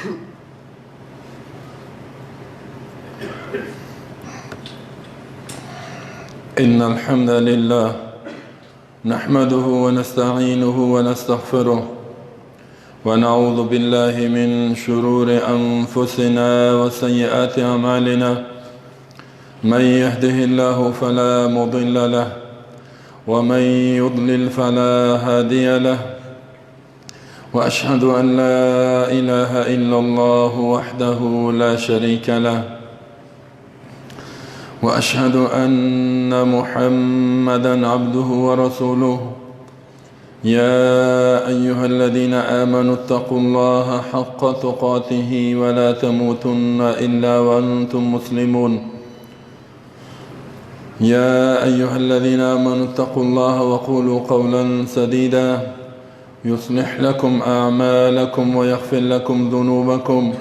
إن الحمد لله نحمده ونستعينه ونستغفره ونعوذ بالله من شرور أنفسنا وسيئات أعمالنا، من يهده الله فلا مضل له ومن يضلل فلا هادي له، وأشهد أن لا إله إلا الله وحده لا شريك له، وأشهد أن محمدا عبده ورسوله. يا أيها الذين آمنوا اتقوا الله حق تقاته ولا تموتن إلا وأنتم مسلمون. يا أيها الذين آمنوا اتقوا الله وقولوا قولا سديدا يصلح لكم أعمالكم ويغفر لكم ذنوبكم،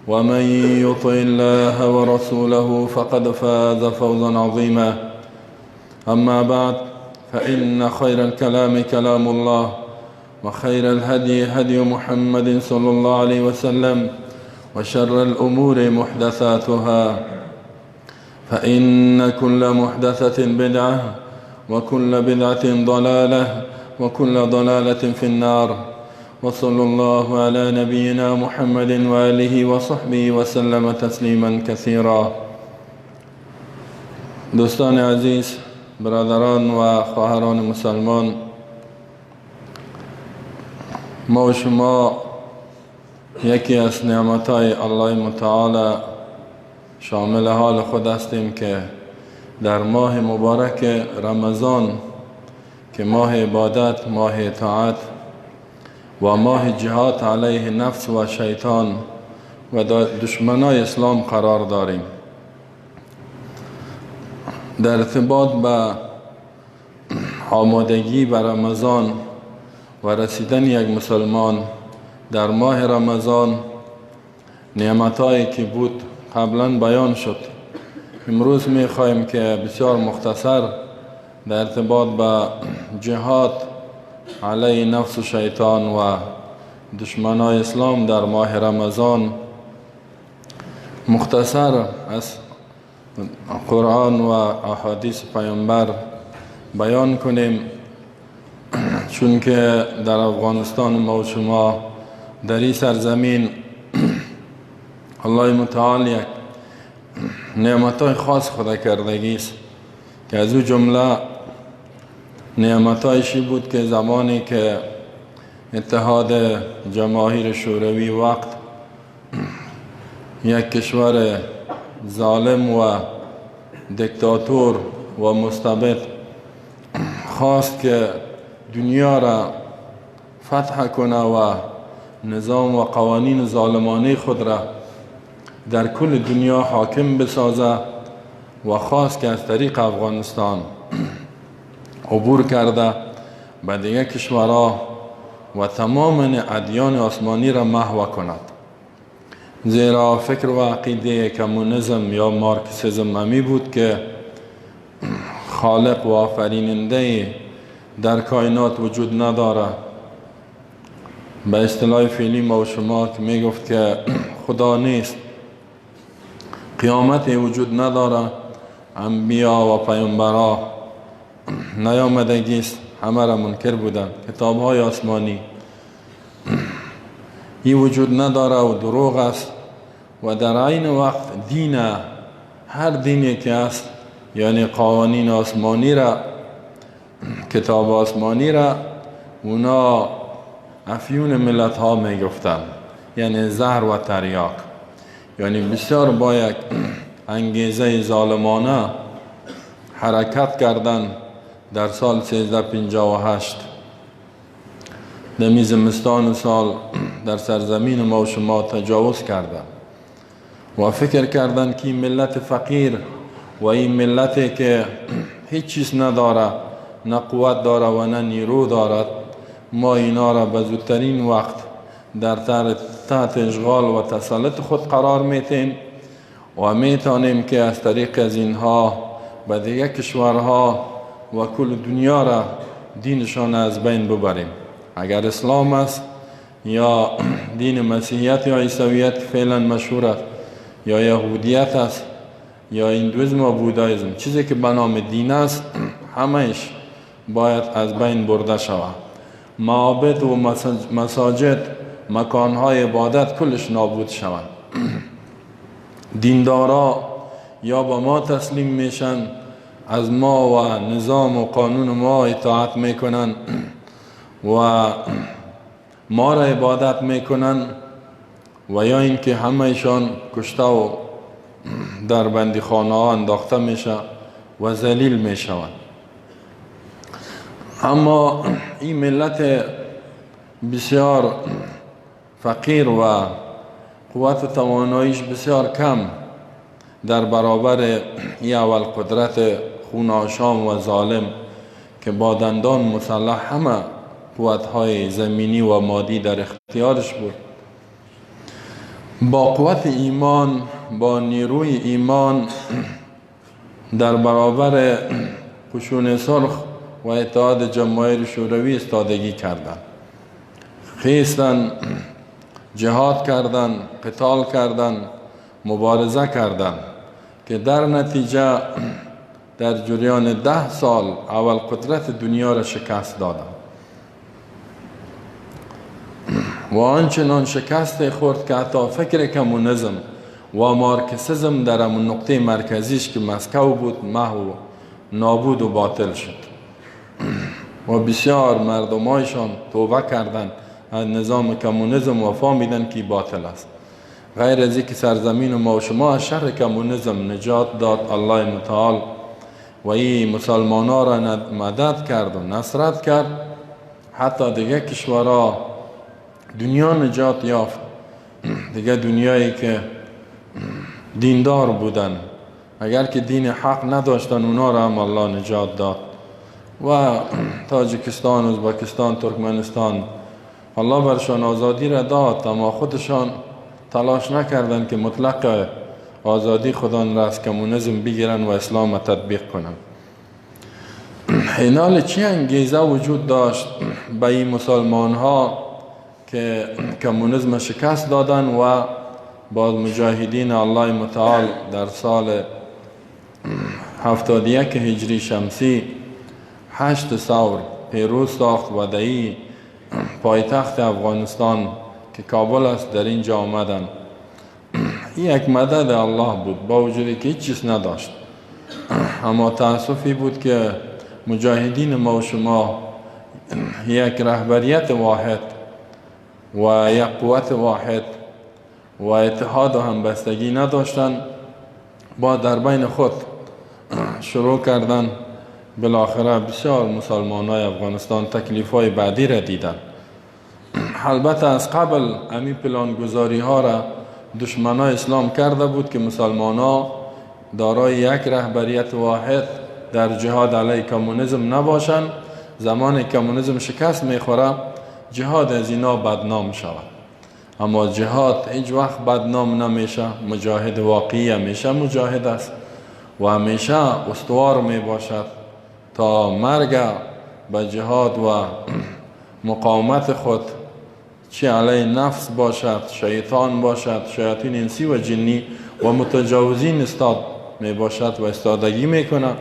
ومن يطع الله ورسوله فقد فاز فوزا عظيما. أما بعد، فإن خير الكلام كلام الله، وخير الهدي هدي محمد صلى الله عليه وسلم، وشر الأمور محدثاتها، فإن كل محدثة بدعة، وكل بدعة ضلالة، وكل ضلالة في النار. وصلى الله على نبينا محمد وآله وصحبه وسلم تسلیما كثيرا. دوستان عزیز، برادران و خواهران مسلمان، ما و شما یکی از نعمت‌های الله متعال شامل حال خود هستیم که در ماه مبارک رمضان که ماه عبادت، ماه اطاعت و ماه جهاد علیه نفس و شیطان و دشمنای اسلام قرار داریم. در ارتباط به آمادگی بر رمضان و رسیدن یک مسلمان در ماه رمضان، نعمتهایی که بود قبلا بیان شد. امروز میخواهیم که بسیار مختصر در ارتباط به جهاد علیه نفس و شیطان و دشمنای اسلام در ماه رمضان مختصر از قرآن و احادیث پیامبر بیان کنیم، چون که در افغانستان ما و شما در این سرزمین الله متعال یک نعمتهای خاص خدا کردگی است که از او جمله نعمتایشی بود که زمانی که اتحاد جماهیر شوروی وقت یک کشور ظالم و دیکتاتور و مستبد خواست که دنیا را فتح کنه و نظام و قوانین ظالمانه خود را در کل دنیا حاکم بسازه و خواست که از طریق افغانستان عبور کرده به دیگر کشورها و تمام ادیان آسمانی را محو کند. زیرا فکر و عقیده کمونیسم یا مارکسیسم همی بود که خالق و آفریننده در کائنات وجود نداره. به اصطلاح فعلی ما و شما که میگفت که خدا نیست، قیامت وجود نداره، انبیا و پیامبرا نیامدگی است، همه را منکر بودند، کتاب های آسمانی این وجود نداره و دروغ است. و در عین وقت دین، هر دینی که است، یعنی قوانین آسمانی را، کتاب آسمانی را، اونا افیون ملت ها می گفتند، یعنی زهر و تریاک، یعنی بسیار با یک انگیزه ظالمانه حرکت کردن. در سال 1358 در زمستان سال در سرزمین ما و شما تجاوز کردند و فکر کردند که این ملت فقیر و این ملتی که هیچ چیز نداره، نه قوت داره و نه نیرو دارد، ما اینا را به زودترین وقت در تحت اشغال و تسلط خود قرار میتیم و میتونیم که از طریق از اینها به دیگر کشورها و کل دنیا را دینشان از بین ببریم. اگر اسلام است یا دین مسیحیت یا عیسویت فعلا مشهور است، یا یهودیت است، یا هندویسم و بودایزم، چیزی که به نام دین است همهش باید از بین برده شود. معابد و مساجد، مکانهای عبادت کلش نابود شوند. دیندارا یا با ما تسلیم میشن، از ما و نظام و قانون ما اطاعت میکنن و ما را عبادت میکنن، و یا اینکه همهشان کشته و در بندیخانه ها انداخته میشه و ذلیل میشوند. اما این ملت بسیار فقیر و قوت تواناییش بسیار کم در برابر این اول قدرت خون آشام و ظالم که با دندان مسلح همه قوتهای زمینی و مادی در اختیارش بود، با قوت ایمان، با نیروی ایمان در برابر قشون سرخ و اتحاد جماهیر شوروی استادگی کردند. خیستن، جهاد کردن، قتال کردن، مبارزه کردن که در نتیجه در جریان 10 سال اول قدرت دنیا را شکست دادن و آنچنان شکست خورد که حتی فکر کمونیسم و مارکسیسم در همون نقطه مرکزیش که مسکو بود محو نابود و باطل شد و بسیار مردمایشان توبه کردند از نظام کمونیسم و فهمیدن که باطل است. غیر از اینکه سرزمین ما و شما از شر کمونیسم نجات داد الله متعال و این مسلمان ها را مدد کرد و نصرت کرد، حتی دیگه کشورها دنیا نجات یافت. دیگه دنیایی که دیندار بودن، اگر که دین حق نداشتن اونا را هم الله نجات داد. و تاجیکستان، ازبکستان، ترکمنستان الله برشان آزادی را داد، اما خودشان تلاش نکردند که مطلق آزادی خودان را از کمونیسم بگیرن و اسلام را تطبیق کنند. اینال چی انگیزه وجود داشت به این مسلمان ها که کمونیسم شکست دادن و باز مجاهدین الله متعال در سال 71 هجری شمسی 8 ثور پیروز ساخت و در پایتخت افغانستان که کابل است در اینجا آمدن. این یک مدد الله بود با وجودی که هیچ چیز نداشت، اما تأسفی بود که مجاهدین ما و شما یک رهبریت واحد و یک قوت واحد و اتحاد و همبستگی نداشتن، با در بین خود شروع کردن. بالاخره بسیار مسلمان های افغانستان تکلیف های بعدی را دیدن. البته از قبل امی پلانگذاری ها را دشمن های اسلام کرده بود که مسلمان ها دارای یک رهبریت واحد در جهاد علیه کمونیسم نباشند. زمان کمونیسم شکست میخوره جهاد از اینا بدنام شود، اما جهاد هیچ وقت بدنام نمیشه. مجاهد واقعی همیشه مجاهد است و همیشه استوار می باشد تا مرگ به جهاد و مقاومت خود، چه علیه نفس باشد، شیطان باشد، شیاطین انسی و جنی و متجاوزین استاد می باشد و استادگی میکنه.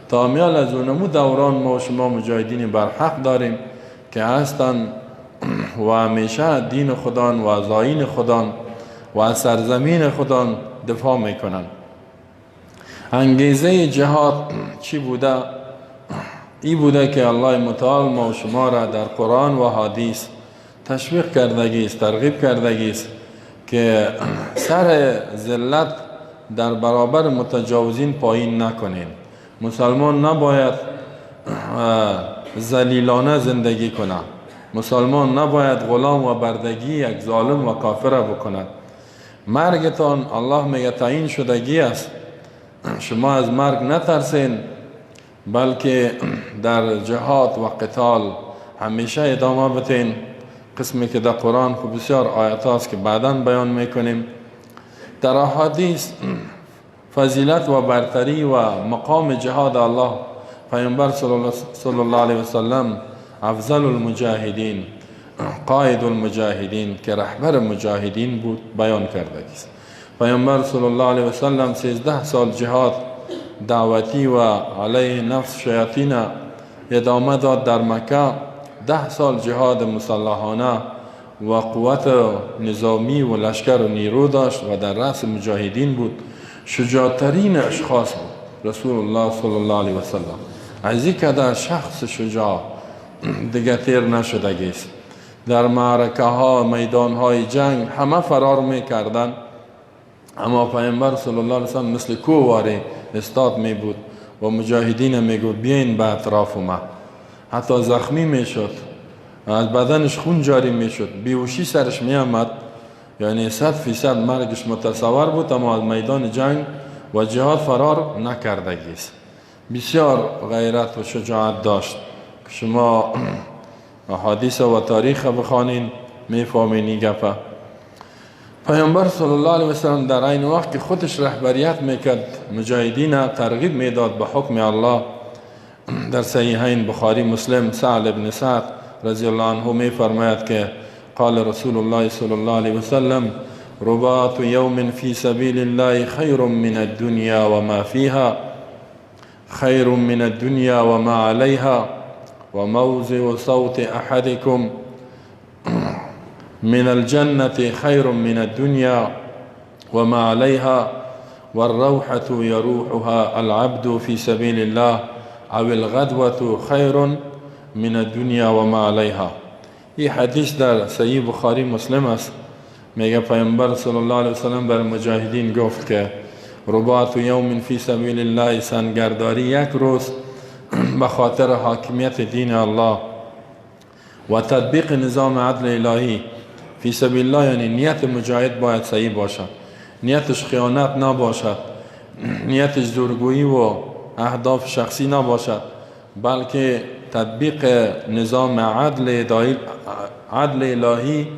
تا میال از اونمو دوران ما و شما مجاهدین برحق داریم که هستند و همیشه دین خدان و از آیین خدان و از سرزمین خدان دفاع میکنن. انگیزه جهاد چی بوده؟ ای بوده که الله متعال ما و شما را در قرآن و حدیث تشویق کردگی است، ترغیب کردگی است که سر ذلت در برابر متجاوزین پایین نکنین. مسلمان نباید ذلیلانه زندگی کنه، مسلمان نباید غلام و بردگی یک ظالم و کافر بکند. مرگتان الله میگه تعیین شدگی است، شما از مرگ نترسین، بلکه در جهاد و قتال همیشه ادامه بتین. قسمی که در قرآن خب بسیار آیت هاست که بعدا بیان میکنیم. در احادیث فضیلت و برتری و مقام جهاد الله، پیامبر صلی الله علیه وسلم افضل المجاهدین، قائد المجاهدین که رهبر مجاهدین بود بیان کرده است. پیامبر صلی الله علیه و سلم 13 سال جهاد دعوتی و علیه نفس شیاطین ادامه داد در مکه. 10 سال جهاد مسلحانه و قوت نظامی و لشکر و نیرو داشت و در رأس مجاهدین بود. شجاعترین اشخاص بود رسول الله صلی الله علیه و سلم. از این که شخص شجاع دیگه تیر نشده است. در معرکه ها، میدان های جنگ همه فرار میکردن، اما پیامبر صلی الله علیه و سلم مثل کوه استاد می بود و مجاهدین میگفت بیاین به اطراف ما. حتی زخمی میشد، از بدنش خون جاری میشد، بیهوشی سرش میآمد، یعنی 100% مرگش متصور بود، اما از میدان جنگ و جهاد فرار نکردگی است. بسیار غیرت و شجاعت داشت که شما احادیث و تاریخ بخوانین میفهمین این گپه. پیامبر صلی الله علیه و سلم در این وقت که خودش رهبریت میکرد مجاهدین ترغیب میداد به حکم الله. در صحیحین بخاری مسلم سهل بن سعد رضی الله عنه میفرماید که قال رسول الله صلی الله علیه و سلم رباط یوم فی سبیل الله خیر من الدنیا و ما فیها، خیر من الدنیا و ما علیها، و موضع صوت احدکم من الجنة خیر من الدنیا و ما علیها، والروحة يروحها العبد في سبيل الله او الغدوة خیر من الدنیا و ما علیها. این حدیث در صحیح بخاری مسلم است. میگه پیامبر صلی الله علیه وسلم بر مجاهدین گفت که رباط یوم فی سبیل الله، سنگرداری یک روز به خاطر حاکمیت دین الله و تطبیق نظام عدل الهی فی سبیل الله، یعنی نیت مجاهد باید صحیح باشد، نیتش خیانت نباشد، نیتش زورگویی و اهداف شخصی نباشد، بلکه تطبیق نظام عدل الهی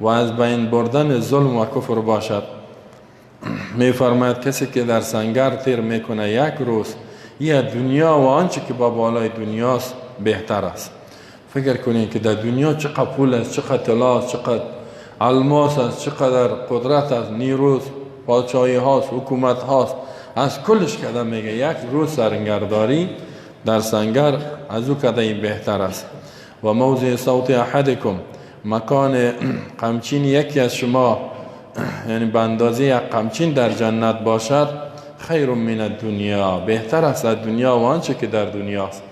و از بین بردن ظلم و کفر باشد. میفرماید کسی که در سنگر تیر میکنه یک روز، یه دنیا و آنچه که با بالای دنیاست بهتر است. فکر کنید که در دنیا چقدر پول است، چقدر طلا است، چقدر الماس است، چقدر قدرت است، نیروست، پادشاهی هاست، حکومت هاست، از کلش کده میگه یک روز سنگرداری در سنگر از او کده این بهتر است. و موضع صوت احدکم، مکان قمچین یکی از شما، یعنی به اندازه یک قمچین در جنت باشد، خیر من الدنیا، بهتر است از دنیا و آنچه که در دنیاست.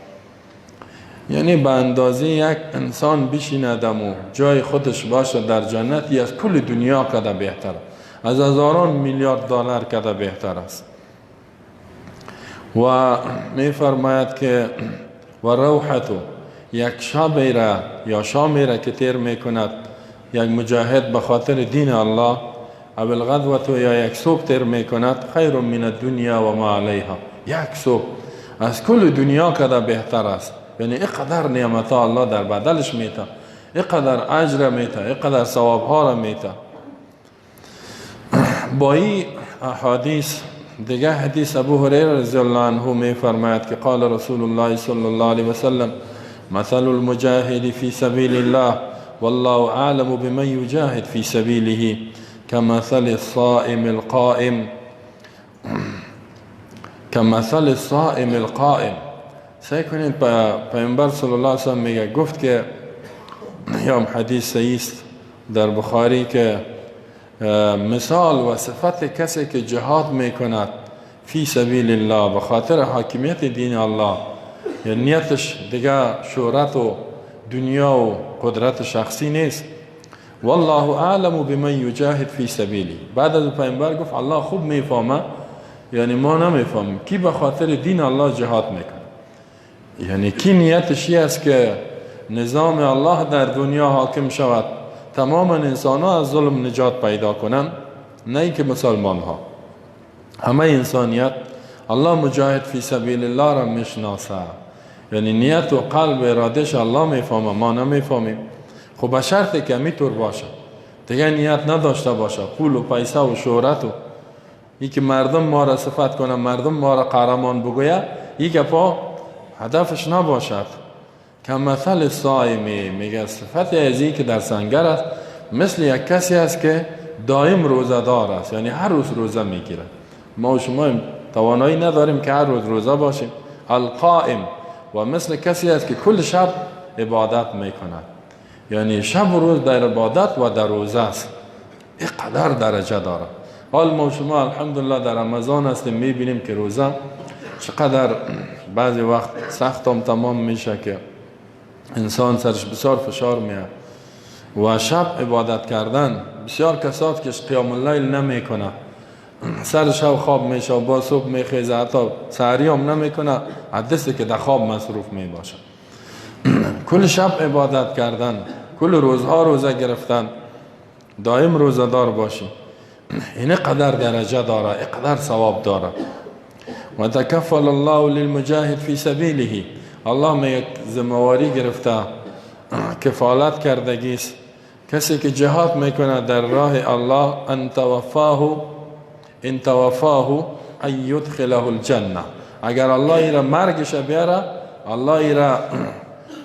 یعنی به اندازه یک انسان بشیندم و جای خودش باشد در جنت، از کل دنیا کده بهتر، از هزاران میلیارد دلار کده بهتر است. و می فرماید که و روحتو، یک شب را یا شامی را که تیر میکند یک مجاهد به خاطر دین الله، او الغدوة یا یک صبح تیر میکند، خیر من الدنیا و ما علیها، یک صبح از کل دنیا کده بهتر است. یعنی اینقدر نعمت الله در بدلش میته، اینقدر اجر میته، اینقدر ثواب ها را میته. با این احادیث دیگه حدیث ابو هریره رضی الله عنه می فرماید که قال رسول الله صلی الله علیه و سلم مثل المجاهد فی سبیل الله والله اعلم بمن یجاهد فی سبیله كمثل الصائم القائم، كمثل الصائم القائم. سعی کنید پیامبر صلی الله علیه و سلم میگه، گفت که یا حدیث صحیح است در بخاری که مثال و صفت کسی که جهاد میکند فی سبیل الله به خاطر حاکمیت دین الله، یعنی نیتش دیگه شهرت و دنیا و قدرت شخصی نیست، والله اعلم بمن یجاهد فی سبیلی. بعد از پیامبر گفت الله خوب میفهمه، یعنی ما نمیفهمیم کی به خاطر دین الله جهاد میکنه، یعنی کی نیتش است که نظام الله در دنیا حاکم شود، تمام انسان ها از ظلم نجات پیدا کنند، نه اینکه مسلمان ها، همه انسانیت. الله مجاهد فی سبیل الله را میشناسه، یعنی نیت و قلب و ارادش الله میفهمه، ما نمیفهمیم. خب به شرط که همیطور باشه، دیگه نیت نداشته باشه پول و پیسه و شهرت و ای که مردم ما را صفت کنه، مردم ما را قهرمان بگویه، ای گپا هدفش نباشد کمثل صائم، میگه صفت از این که در سنگر است مثل یک کسی است که دائم روزه دار است، یعنی هر روز روزه میگیره. ما و شما توانایی نداریم که هر روز روزه باشیم. القائم، و مثل کسی است که کل شب عبادت میکند، یعنی شب و روز در عبادت و در روزه است. اینقدر درجه داره. حال ما و شما الحمدلله در رمضان هستیم، میبینیم که روزه چقدر بعضی وقت سخت هم تمام میشه که انسان سرش بسیار فشار میاد. و شب عبادت کردن، بسیار کسات که قیام اللیل نمیکنه، سر شب خواب میشه و با صبح میخیزه، حتی سحری هم نمیکنه، حدثی که در خواب مصروف میباشه. کل شب عبادت کردن، کل روزها روزه گرفتن، دائم روزه دار باشی، این قدر درجه داره، اینقدر ثواب داره. و تکفل الله للمجاهد فی سبیله، الله میگه ذمه‌واری گرفته، کفالت کردگیست کسی که جهاد میکنه در راه الله، ان توفاه، ان توفاه ان یدخله الجنه. اگر الله ایرا مرگش بیاره، الله ایرا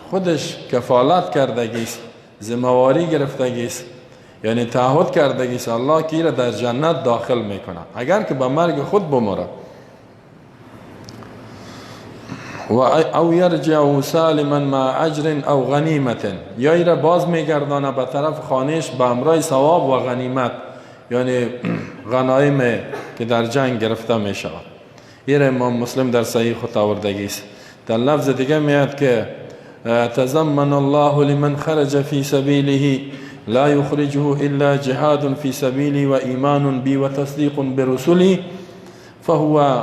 خودش کفالت کردگیست، ذمه‌واری گرفتگیست، یعنی تعهد کردگیست الله که ایرا در جنت داخل میکنه اگر که به مرگ خود بمره. و او یرجع سالما مع اجر او غنیمت، یا ایرا باز میگردانه به طرف خانهش به امرای ثواب و غنیمت، یعنی غنایم که در جنگ گرفته می شود. ایرا امام مسلم در صحیح خود آوردگی است. در لفظ دیگه میاد که تضمن الله لمن خرج فی سبیله لا یخرجه الا جهاد فی سبیلی و ایمان بی و تصدیق برسلی فهو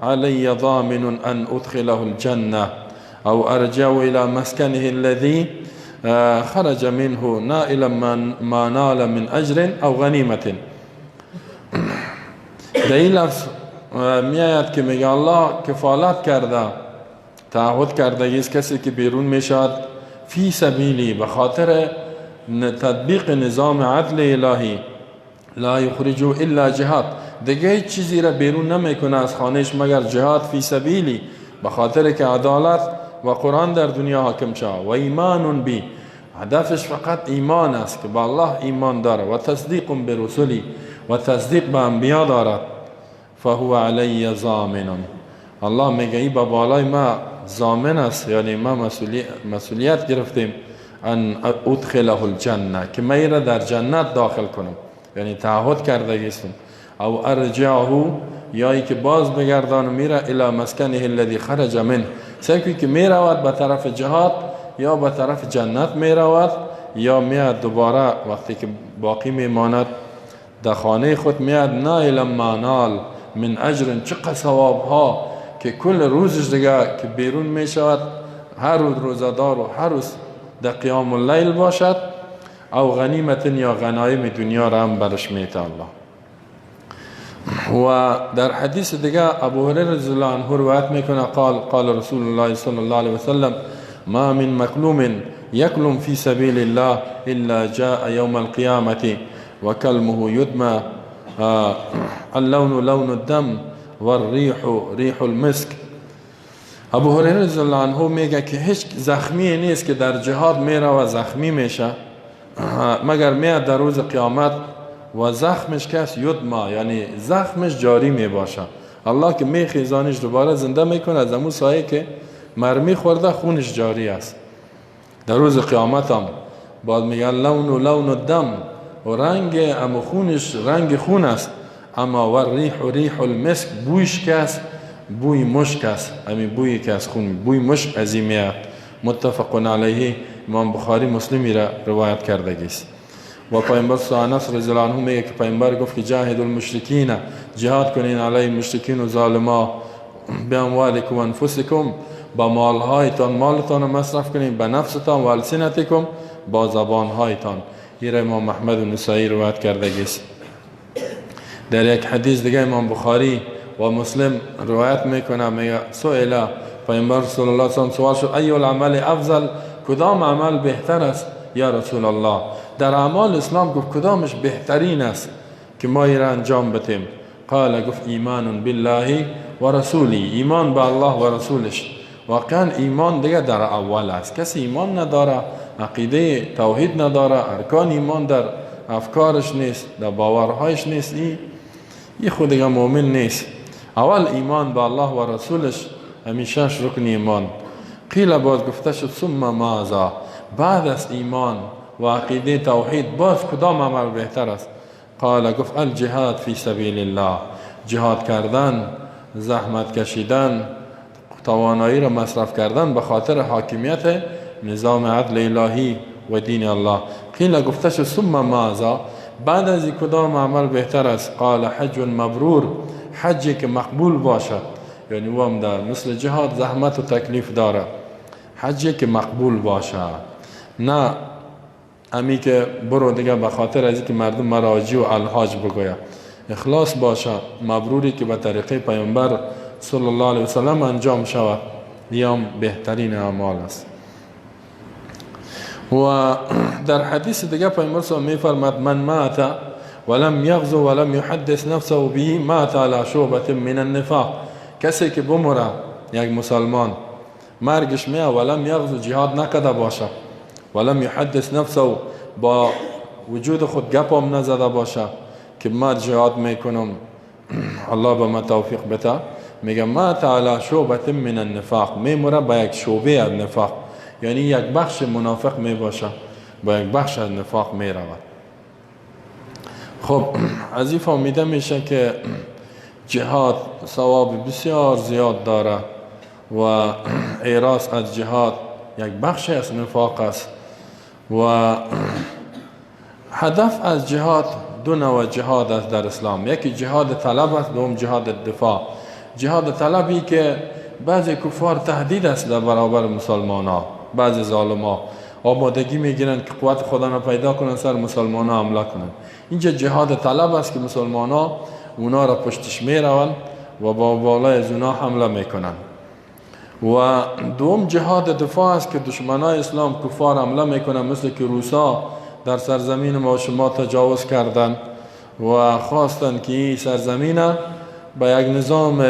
علی ضامن ان ادخله الجنه او ارجع الى مسکنه الذي خرج منه نائلا ما نال من اجر او غنیمت. در این لفظ میآید که میگه الله کفالت کرده، تعهد کرده است کسی که بیرون میشد فی سبیلی، به خاطر تطبیق نظام عدل الهی، لا یخرج الا جهاد، دیگه هیچ چیزی را بیرون نمیکنه از خانهش مگر جهاد فی سبیلی، به خاطر که عدالت و قرآن در دنیا حاکم شود. و ایمان بی، هدفش فقط ایمان است که به الله ایمان داره، و تصدیق برسولی، و تصدیق به انبیا دارد. فهو علی ضامن، الله میگه ای به بالای ما ضامن است، یعنی ما مسئولیت گرفتیم ان ادخله الجنه، که ما را در جنت داخل کنم، یعنی تعهد کرده گیستم. او ارجعه، یا ای که باز بگردان میره الی مسکنه الذی خرج منه، سیکی که میرود به طرف جهاد یا به طرف جنت میرود، یا میاد دوباره وقتی که باقی میماند در خانه خود میاد، نائل ما نال من اجر، چقدر ثواب ها که کل روزش دیگه که بیرون میشود، هر روز روزه‌دار و هر روز در قیام اللیل باشد، او غنیمت یا غنایم دنیا را هم برش میته الله. و در حدیث دیگه ابو هریره رضی الله عنه روایت میکنه، قال قال رسول الله صلی الله علیه وسلم ما من مکلوم یکلم فی سبیل الله الا جاء یوم القیامة وکلمه یدمى اللون لون الدم والریح ریح المسک. ابو هریره رضی الله عنه میگه که هیچ زخمی نیست که در جهاد میره و زخمی میشه، مگر میاد در روز قیامت و زخمش کس یدما، یعنی زخمش جاری میباشه. الله که میخیزانش دوباره زنده میکنه، از امو سایه که مرمی خورده خونش جاری است. در روز قیامت هم بعد میگه لون و لون الدم، و رنگ امو خونش رنگ خون است، اما و ریح و ریح المسک، بویش کس بوی مشک است، امی بویی که از خون بوی مشک از این میاد. متفق علیه، امام بخاری مسلمی را روایت کرده است. و پیامبر صلی الله علیه و رضی الله عنه میگه که پیامبر گفت که جاهد المشرکین، جهاد کنین علیه مشرکین و ظالما، به اموالکم و انفسکم، با مالهایتان مالتان رو مصرف کنین، به نفستان و السنتکم، با زبانهایتان. این را امام احمد و نسائی روایت کرده است. در یک حدیث دیگه امام بخاری و مسلم روایت میکنه، میگه سئل پیامبر صلی الله علیه و سلم سوال شد ای العمل افضل، کدام عمل بهتر است یا رسول الله؟ در اعمال اسلام گفت کدامش بهترین است که ما این را انجام بدیم؟ قال، گفت ایمان بالله و رسولی، ایمان به الله و رسولش. واقعا ایمان دیگه در اول است. کسی ایمان نداره، عقیده توحید نداره، ارکان ایمان در افکارش نیست، در باورهایش نیست، این خود دیگه مؤمن نیست. اول ایمان به الله و رسولش، همیشه رکن ایمان. قیل باز گفته شد ثم ماذا، بعد از ایمان و عقیده توحید باز کدام عمل بهتر است؟ قال گفت الجهاد فی سبیل الله، جهاد کردن، زحمت کشیدن، توانایی را مصرف کردن به خاطر حاکمیت نظام عدل الهی و دین الله. قیل گفته شد ثم ماذا، بعد از این کدام عمل بهتر است؟ قال حج مبرور، حجی که مقبول باشد، یعنی او هم در مثل جهاد زحمت و تکلیف داره، حجی که مقبول باشه، نه امی که برو دیگه به خاطر از اینکه مردم مراجی و الحاج بگوید. اخلاص باشه، مبروری که به طریقه پیامبر صلی الله علیه وسلم انجام شود، یام بهترین اعمال است. و در حدیث دیگه پیامبر صلی الله علیه و میفرماد من مات ولم یغزو ولم یحدث نفسه به مات علی شعبة من النفاق. کسی که بمره، یک مسلمان مرگش میه ولم یغزو، جهاد نکده باشه، ولم یحدث نفسه، با وجود خود گپ هم نزده باشه که ما جهاد میکنم الله به ما توفیق بده، میگه مات علی شعبة من النفاق، میمره با یک شعبه از نفاق، یعنی یک بخش منافق میباشه، با یک بخش از نفاق میرود. خب از این فهمیده میشه که جهاد ثواب بسیار زیاد داره و اعراض از جهاد یک بخش از نفاق است. و هدف از جهاد دو نوع جهاد است در اسلام، یکی جهاد طلب است، دوم جهاد دفاع. جهاد طلبی که بعضی کفار تهدید است در برابر مسلمان ها، بعضی ظالم ها آمادگی میگیرن که قوت خدا را پیدا کنن سر مسلمان ها حمله کنن. اینجا جهاد طلب است که مسلمان ها اونا را پشتش میروند و با بالای از اونا حمله میکنن. و دوم جهاد دفاع است که دشمنای اسلام کفار حمله میکنن، مثل که روسا در سرزمین ما شما تجاوز کردند و خواستند که این سرزمین به یک نظام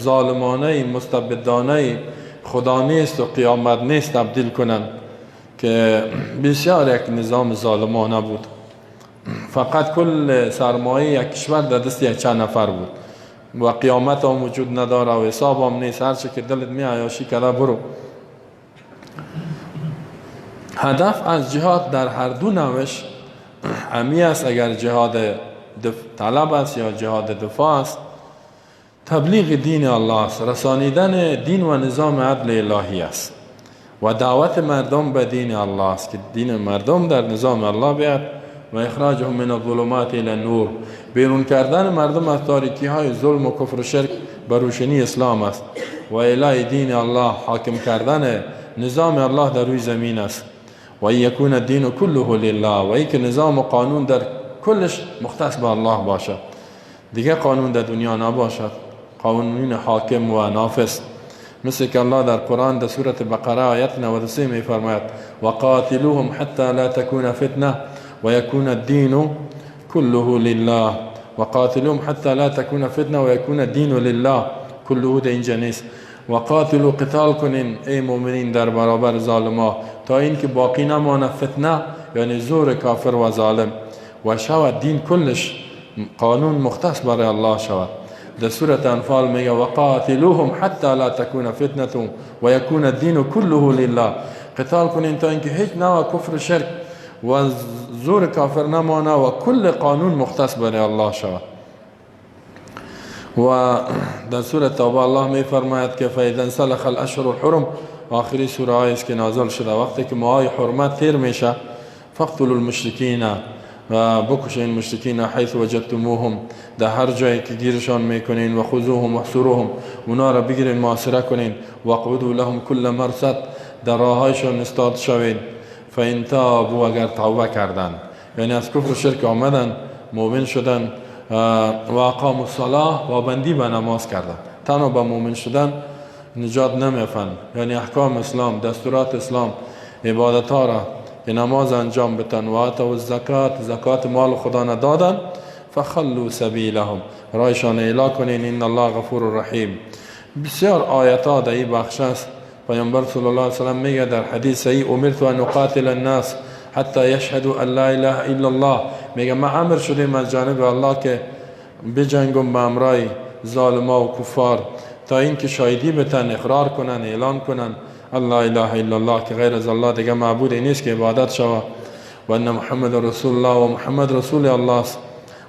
ظالمانه مستبدانه خدا نیست و قیامت نیست تبدیل کنند، که بسیار یک نظام ظالمانه بود. فقط کل سرمایه یک کشور در دست یک چند نفر بود و قیامت هم وجود نداره و حساب هم نیست، هر چه که دلت می عیاشی کرده برو. هدف از جهاد در هر دو نوش امی است، اگر جهاد طلب است یا جهاد دفاع است، تبلیغ دین الله است، رسانیدن دین و نظام عدل الهی است و دعوت مردم به دین الله است که دین مردم در نظام الله بیاد و اخراجهم من الظلمات الى النور، بیرون کردن مردم از تاریکی های ظلم و کفر و شرک به روشنی اسلام است و اعلای دین الله، حاکم کردن نظام الله در روی زمین است و یکون الدین كله لله، و اینکه نظام و قانون در کلش مختص به الله باشد، دیگه قانون در دنیا نباشد، قانون حاکم و نافذ. مثل که الله در قرآن در سورة بقره آیت 93 می فرماید وقاتلوهم حتی لا تكون فتنه و یکون الدین كله لله، وقاتلوهم حتی لا تكون فتنه و یکون الدین لله، كله در اینجا نیست. وقاتلوا، قتال کنین ای مؤمنین در برابر ظالما تا اینکه باقی نمانه فتنه، یعنی زور کافر و ظالم، و شود دین کلش قانون مختص برای الله شود. در سورة انفال میگه وقاتلوهم حتی لا تكون فتنه و یکون الدین كله لله، قتال کنین تا اینکه هیچ نوع کفر و شرک و زور کافر نمانه و کل قانون مختص برای الله شود. و در سورة توبه الله می فرماید که فاذا انسلخ الاشهر الحرم، آخری سوره است که نازل شده، وقتی که ماهای حرمت تیر میشه، فاقتلوا المشرکین، و بکشین مشرکین حیث وجدتموهم، در هر جایی که گیرشان میکنین، و خذوهم واحصروهم، اونا را بگیرین محاصره کنین، و اقعدوا لهم کل مرصد، در راههایشان استاد شوین، فان تابوا، اگر توبه کردن، یعنی از کفر و شرک آمدن مؤمن شدن، و اقاموا الصلاه، پابندی به نماز کردن، تنها به مؤمن شدن نجات نمیفن، یعنی احکام اسلام، دستورات اسلام، عبادت ها را که نماز انجام بتن، و آتوا الزکات، زکات مال خدا ندادن، فخلوا سبیلهم، رایشان اعلا کنین، ان الله غفور رحیم. بسیار آیت ها در این بخش است پیامبر صلی الله علیه وسلم میگه در حدیث صحیح: امرت ان اقاتل الناس حتی یشهدوا ان لا اله الا الله. میگه ما امر شدیم از جانب الله که بجنگم به امرای ظالما و کفار تا اینکه شاهدی بتن، اقرار کنن، اعلان کنن الله اله الا الله، که غیر از الله دیگه معبودی نیست که عبادت شود، و ان محمد رسول الله، و محمد رسول الله است،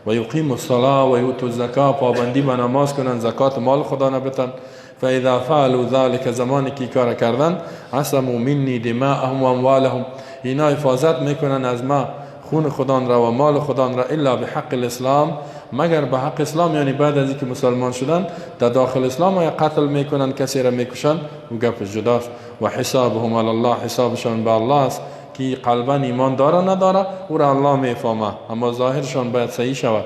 و یقیم الصلاه و یؤتوا الزکا، پابندی به نماز کنن، زکات مال خدا نبتن. فاذا فعلوا ذلك، زمانی که کار کردن، عصموا منی دماءهم و اموالهم، اینا حفاظت میکنن از ما خون خدان را و مال خدان را، الا بحق الاسلام، مگر به حق اسلام. یعنی بعد از اینکه مسلمان شدن در داخل اسلام یا قتل میکنن، کسی را میکشن، و گپ جداست. و حسابهم علی الله، حسابشان به الله است که قلبا ایمان داره نداره او را الله میفهمه، اما ظاهرشان باید صحیح شود.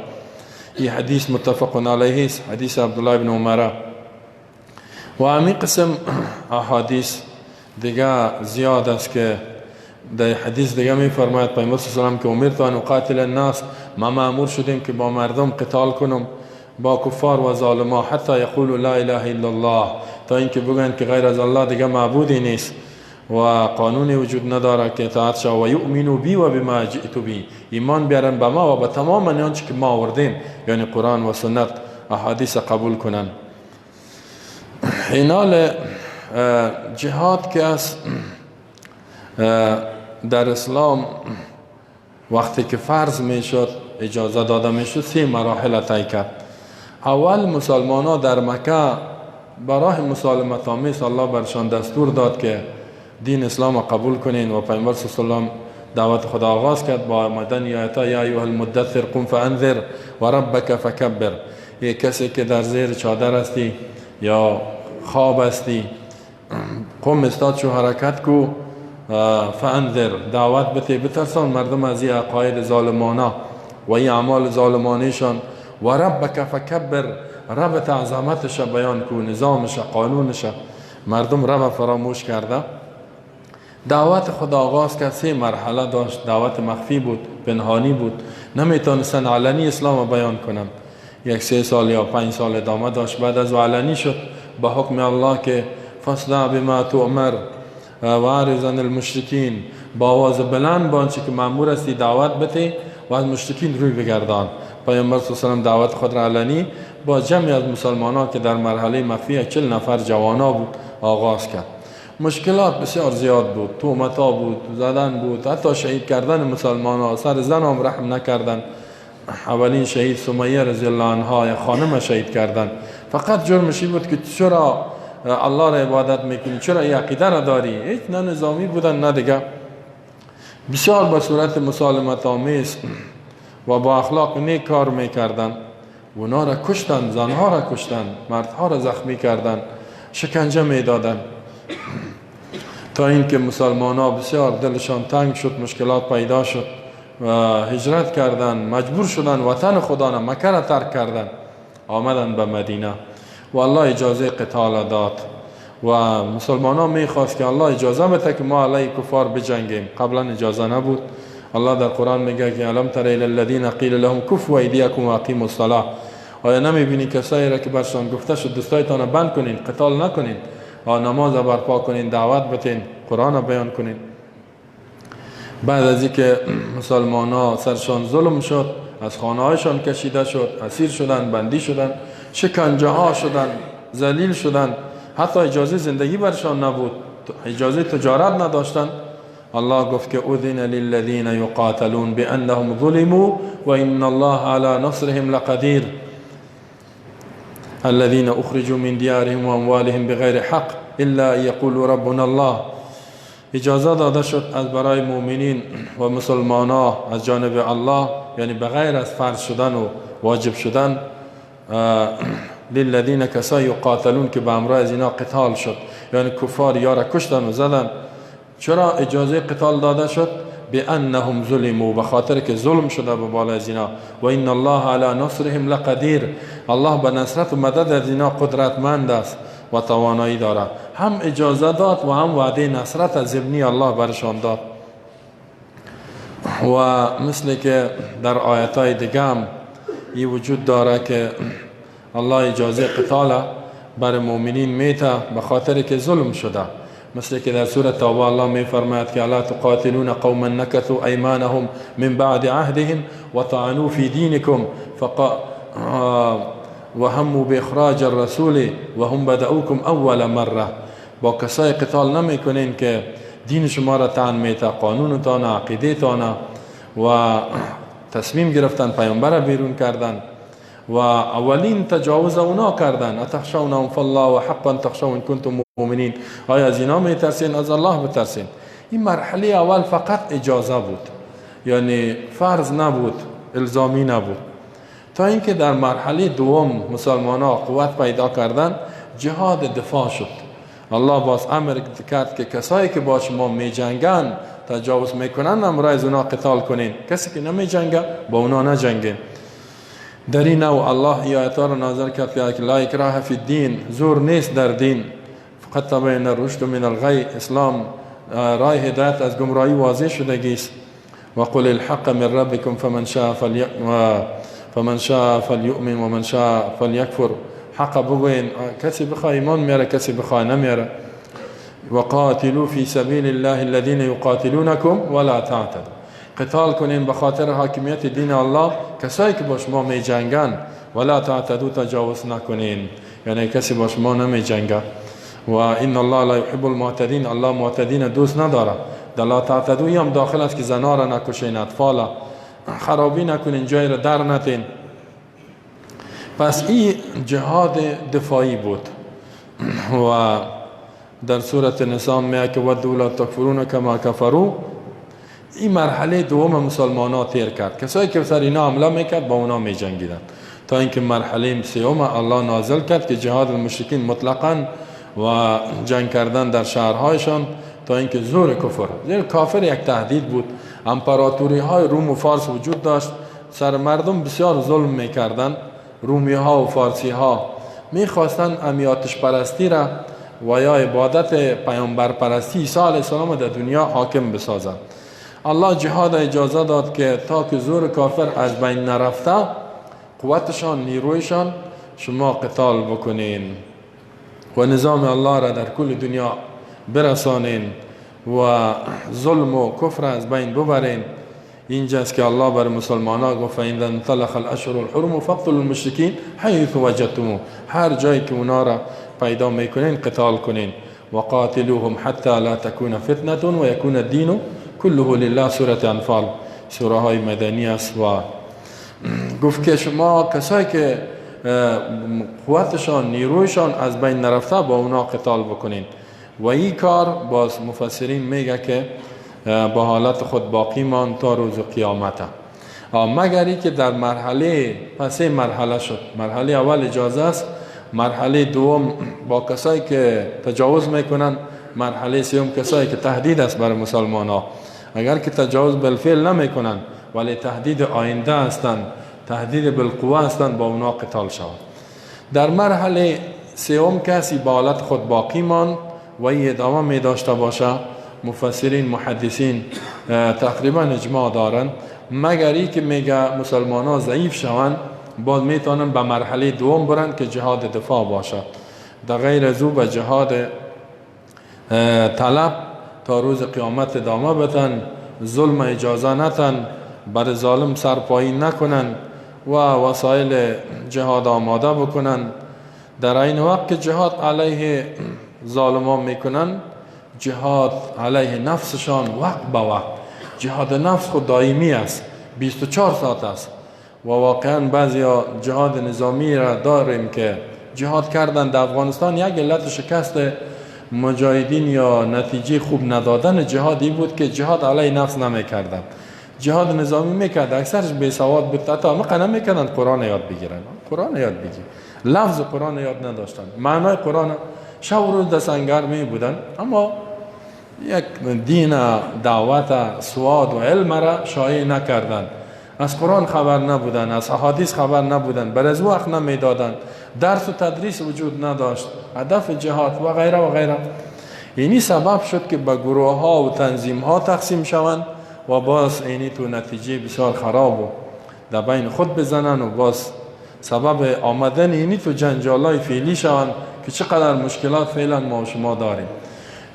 این حدیث متفق علیه است، حدیث عبدالله بن عمر. و همین قسم احادیث دیگه زیاد است که در حدیث دیگه می فرماید پیامبر صلی الله علیه و که امرت ان اقاتل الناس، ما مأمور شدیم که با مردم قتال کنم، با کفار و ظالما، حتی یقولوا لا اله الا الله، تا اینکه بگن که غیر از الله دیگه معبودی نیست و قانونی وجود نداره که اطاعت شود، و یؤمنوا بی و بما جئت بی، ایمان بیارن به ما و به تمام آنچه که ما آوردیم، یعنی قرآن و سنت، احادیث قبول کنن. اینال جهاد که است در اسلام وقتی که فرض میشد، اجازه داده میشد، سه مراحل طی کرد. اول مسلمان ها در مکه براه مسالمت آمیز الله برشان دستور داد که دین اسلام قبول کنین و پیامبر صلی الله علیه و دعوت خدا آغاز کرد با آمدن آیات یا ایها المدثر قم فانذر و ربک فکبر. یک کسی که در زیر چادر هستی یا خواب هستی، قم استاد شو، حرکت کو، فانذر، دعوت بته، بترسان مردم از این عقاید ظالمانه و این اعمال ظالمانهشان، و ربک فکبر، رب عظمتش بیان کو، نظامش، قانونش. مردم رب فراموش کرده. دعوت خدا آغاز کرد، سه مرحله داشت. دعوت مخفی بود، پنهانی بود، نمیتونستن علنی اسلام بیان کنن. یک 3 سال یا 5 سال ادامه داشت. بعد از علنی شد به حکم الله که فاصدع بما تؤمر و اعرض عن المشرکین، با آواز بلند با آنچه که مأمور هستی دعوت بده و از مشرکین روی بگردان. پیامبر صلی الله علیه و سلم دعوت خود را علنی با جمعی از مسلمانان که در مرحله مخفی 40 نفر جوانا بود آغاز کرد. مشکلات بسیار زیاد بود، تهمت‌ها بود، زدن بود، حتی شهید کردن مسلمان‌ها، سر زن هم رحم نکردن. اولین شهید سمیه رضی الله عنها، یا خانم شهید کردن، فقط جرمش بود که چرا الله را عبادت میکنی، چرا این عقیده را داری. هیچ نه نظامی بودن نه دیگه. بسیار به صورت مسالمت آمیز و با اخلاق نیک کار میکردن. اونا را کشتن، زنها را کشتن، مردها را زخمی کردن، شکنجه میدادن، تا اینکه مسلمان ها بسیار دلشان تنگ شد، مشکلات پیدا شد و هجرت کردن، مجبور شدن وطن خدا را، مکه را ترک کردن، آمدن به مدینه و الله اجازه قتال داد و مسلمان ها میخواست که الله اجازه بده که ما علیه کفار بجنگیم. قبلا اجازه نبود. الله در قرآن میگه که الم تر الی الذین قیل لهم کفوا ایدیکم و اقیموا الصلاه. آیا نمیبینی کسایی را که برشان گفته شد دستایتان را بند کنین، قتال نکنین، نماز برپا کنین، دعوت بتین، قرآن را بیان کنین. بعد از اینکه مسلمان ها سرشان ظلم شد، از خانه هایشان کشیده شد، اسیر شدن، بندی شدن، شکنجه ها شدن، ذلیل شدن، حتی اجازه زندگی برشان نبود، اجازه تجارت نداشتن. الله گفت که اذن للذین یقاتلون بانهم ظلموا و ان الله على نصرهم لقدیر الذين اخرجوا من دیارهم و اموالهم بغیر حق الا یقولوا ربنا الله. اجازه داده شد از برای مؤمنین و مسلمان از جانب الله، یعنی بغیر از فرض شدن و واجب شدن، للذین کسای یقاتلون که به امرای از اینا قتال شد، یعنی کفار یارا کشتن و زدن. چرا اجازه قتال داده شد؟ بانهم ظلموا، به خاطر که ظلم شده به بالا از اینا. و ان الله علی نصرهم لقدیر، الله به نصرت و مدد از اینا قدرتمند است و توانایی داره. هم اجازه داد و هم وعده نصرت از ابنی الله برشان داد. و مثل که در آیت های دیگه هم این وجود داره که الله اجازه قتال بر مؤمنین میته به خاطر که ظلم شده. مثل که در سوره توبه الله می فرماید که الا تقاتلون قوما نكثوا ایمانهم من بعد عهدهم وطعنوا في دينكم وهموا باخراج الرسول وهم بدأوكم اول مره. با کسای قتال نمیکنین که دین شما را طعن میته، قانونتان، عقیدهتان، و تصمیم گرفتن پیامبر را بیرون کردن و اولین تجاوز اونا کردن. اتخشونهم فالله و حقا تخشون کنتم مؤمنین. آیا از اینا میترسین؟ از الله بترسین. این مرحله اول فقط اجازه بود، یعنی فرض نبود، الزامی نبود، تا اینکه در مرحله دوم مسلمان ها قوت پیدا کردن، جهاد دفاع شد. الله باز امر کرد که کسایی که با شما می جنگن، تجاوز میکنن، امرای از اونا قتال کنین، کسی که نمی جنگه با اونا نجنگین. در این نوع الله آیات را نازل کرد که لا اکراه فی الدین، زور نیست در دین، فقط تبین الرشد من الغی. اسلام راه هدایت از گمراهی واضح شدگی است. و قل الحق من ربکم فمن شاء فلیؤمن و من شاء فلیکفر. حق بگوین، کسی بخواه ایمان میاره، کسی بخواه نمیاره. و قاتلوا فی سبیل الله الذین یقاتلونکم ولا تعتدوا. قتال کنین به خاطر حاکمیت دین الله کسایی که با شما می جنگن، ولا تعتدوا، تجاوز نکنین، یعنی کسی با شما نمی جنگه. و ان الله لا یحب المعتدین، الله معتدین دوست نداره. در لا تعتدوا هم داخل است که زنا را نکشین، اطفال خرابی نکنین، جای را در نتین. پس این جهاد دفاعی بود. و در سورة نساء میگه که ودوا لو تکفرون کما کفروا. این مرحله دوم مسلمان ها تیر کرد، کسایی که سر اینا حمله میکرد با اونا میجنگیدن، تا اینکه مرحله سوم الله نازل کرد که جهاد المشرکین مطلقا و جنگ کردن در شهرهایشان، تا اینکه زور کفر، زیر کافر یک تهدید بود. امپراتوری های روم و فارس وجود داشت، سر مردم بسیار ظلم میکردن. رومی ها و فارسی ها میخواستن امی آتش پرستی را و یا عبادت پیامبر پرستی عیسی علیه السلام در دنیا حاکم بسازند. الله جهاد اجازه داد که تا که زور کافر از بین نرفته، قوتشان، نیرویشان، شما قتال بکنین و نظام الله را در کل دنیا برسانین و ظلم و کفر از بین ببرین. اینجاست که الله بر مسلمان ها گفت فإذا انسلخ الأشهر الحرم فاقتلوا المشرکین حیث وجدتموهم. هر جایی که اونا را پیدا میکنین قتال کنین. و قاتلوهم حتی لا تکون فتنة و یکون الدین كله لله. سورة انفال سوره های مدنی است. و گفت که شما کسایی که قوتشان، نیرویشان از بین نرفته، با اونا قتال بکنین. و این کار باز مفسرین میگه که با حالت خود باقی مان تا روز قیامت، مگر ای که در مرحله پس مرحله شد. مرحله اول اجازه است، مرحله دوم با کسایی که تجاوز میکنن، مرحله سوم کسایی که تهدید است برای مسلمان ها، اگر که تجاوز بالفعل نمیکنن ولی تهدید آینده هستند، تهدید بالقوه هستند، با اونا قتال شود. در مرحله سوم کسی با حالت خود باقی ماند و این ادامه می داشته باشه، مفسرین محدثین تقریبا اجماع دارن، مگر ای که میگه مسلمان ها ضعیف شوند، باز میتونن به مرحله دوم برن که جهاد دفاع باشه. در غیر از او به جهاد طلب تا روز قیامت ادامه بدن، ظلم اجازه نتن، بر ظالم سرپایی نکنن و وسایل جهاد آماده بکنن. در این وقت که جهاد علیه ظالمان میکنن، جهاد علیه نفسشان وقت به وقت، جهاد نفس خود دائمی است، 24 ساعت است. و واقعا بعضی جهاد نظامی را داریم که جهاد کردن در افغانستان، یک علت شکست مجاهدین یا نتیجه خوب ندادن جهادی بود که جهاد علیه نفس نمیکردن. جهاد نظامی میکرد، اکثرش بی سواد بود، حتی مقنع نمیکردن قرآن یاد بگیرن، قرآن یاد بگیر، لفظ قرآن یاد نداشتن، معنای قرآن شب و روز در سنگر می بودن، اما یک دین، دعوت، سواد و علم را شایع نکردن، از قرآن خبر نبودن، از احادیث خبر نبودن، بر از وقت نمیدادن، درس و تدریس وجود نداشت، هدف جهاد و غیره و غیره. اینی سبب شد که به گروه ها و تنظیم ها تقسیم شوند و باز اینی تو نتیجه بسیار خراب و در بین خود بزنن و باز سبب آمدن اینی تو جنجال های فعلی شوند که چقدر مشکلات فعلا ما و شما داریم.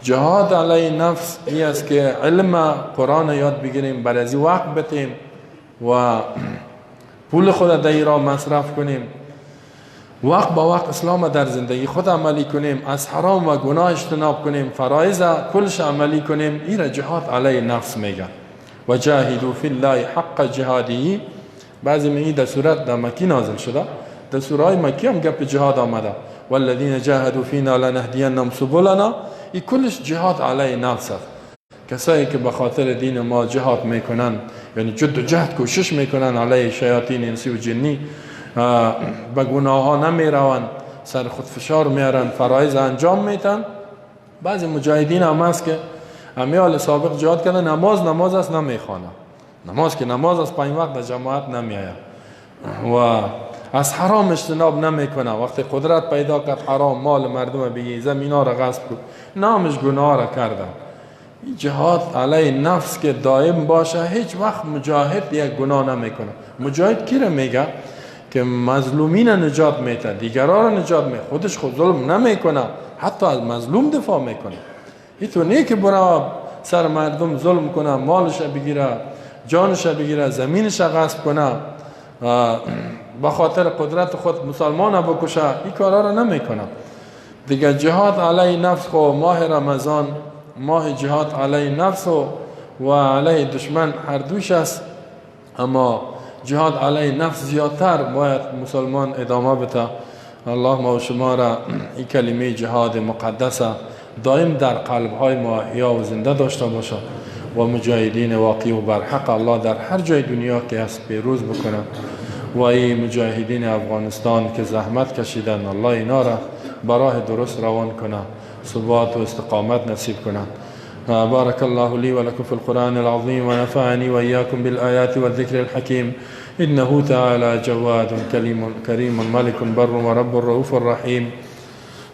جهاد علیه نفس این است که علم قرآن یاد بگیریم، بر از وقت بتیم و پول خود در را مصرف کنیم، وقت با وقت اسلام در زندگی خود عملی کنیم، از حرام و گناه اجتناب کنیم، فرایض کلش عملی کنیم. این را جهاد علیه نفس میگه. و جاهدوا فی الله حق جهاده. بعضی میگه در سورت در مکی نازل شده، در سوره های مکی هم گپ جهاد آمده. والذین جاهدوا فینا لنهدینهم سبلنا. این کلش جهاد علیه نفس است. کسایی که به خاطر دین ما جهاد میکنن، یعنی جد و جهد کوشش میکنن علیه شیاطین انسی و جنی، به گناه ها نمیروند، سر خود فشار میارن، فرایض انجام میتن. بعضی مجاهدین هم هست که امیال سابق جهاد کردن، نماز است نمیخوانه، نماز که نماز است 5 وقت در جماعت نمیآید و از حرام اجتناب نمیکنه. وقتی قدرت پیدا کرد حرام مال مردم بگی، زمینا را غصب کرد، نامش گناه را کردن. جهاد علیه نفس که دائم باشه، هیچ وقت مجاهد یک گناه نمیکنه. مجاهد کی را میگه؟ که مظلومین نجات میده، دیگران را نجات میده، خودش خود ظلم نمیکنه، حتی از مظلوم دفاع میکنه. ایتو نه که برا سر مردم ظلم کنه، مالش بگیره، جانش بگیره، زمینش غصب کنه، به خاطر قدرت خود مسلمان بکشه، این کارا را نمیکنه. دیگه جهاد علیه نفس، خو ماه رمضان ماه جهاد علیه نفس و علیه دشمن هر دوش است، اما جهاد علیه نفس زیادتر باید مسلمان ادامه بده. الله ما و شما را این کلمه جهاد مقدس دائم در قلب های ما احیا و زنده داشته باشه و مجاهدین واقعی و برحق الله در هر جای دنیا که هست پیروز بکنه و این مجاهدین افغانستان که زحمت کشیدن الله اینا را براه درست روان کنه، ثبات و استقامت نصیب کنه. بارك الله لي ولكم في القرآن العظيم ونفعني وإياكم بالآيات والذكر الحكيم إنه تعالى جواد كريم ملك بر ورب رؤوف رحيم.